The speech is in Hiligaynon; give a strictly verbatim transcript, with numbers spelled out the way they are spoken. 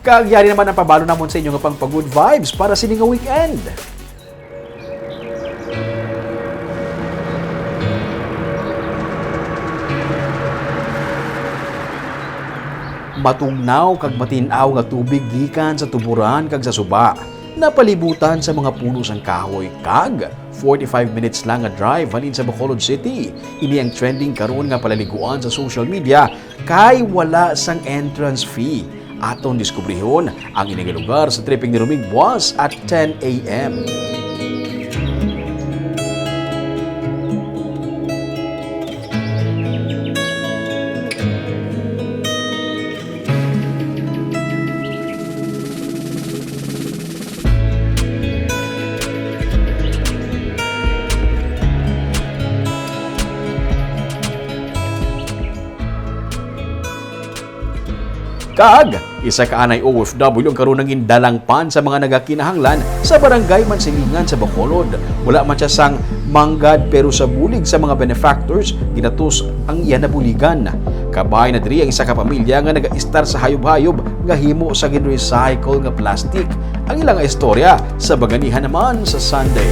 Kag yari naman ang pabalo namon sa inyo nga pang pa-good vibes para sini nga weekend. Matugnaw kag matin-aw nga tubig gikan sa tuburan kag sa suba, napalibutan sa mga puno sang kahoy, kag forty-five minutes lang nga drive halin sa Bacolod City. Ini ang trending karon nga palaliguan sa social media kay wala sang entrance fee. Aton diskubrihon ang ini nga lugar sa tripping ni Romig buwas at ten a m. Kag isa ka anay O F W ang karon nangin dalangpan sa mga nagakinahanglan sa Barangay Mansilingan sa Bacolod. Wala man siya sang manggad, pero sa bulig sa mga benefactors, ginatus ang iya nabuligan. Kabay na diri ang isa ka pamilya nga nagaistar sa hayop-hayop nga himo sa gin-recycle nga plastic. Ang ila nga istorya sa Baganihan Naman sa Sunday.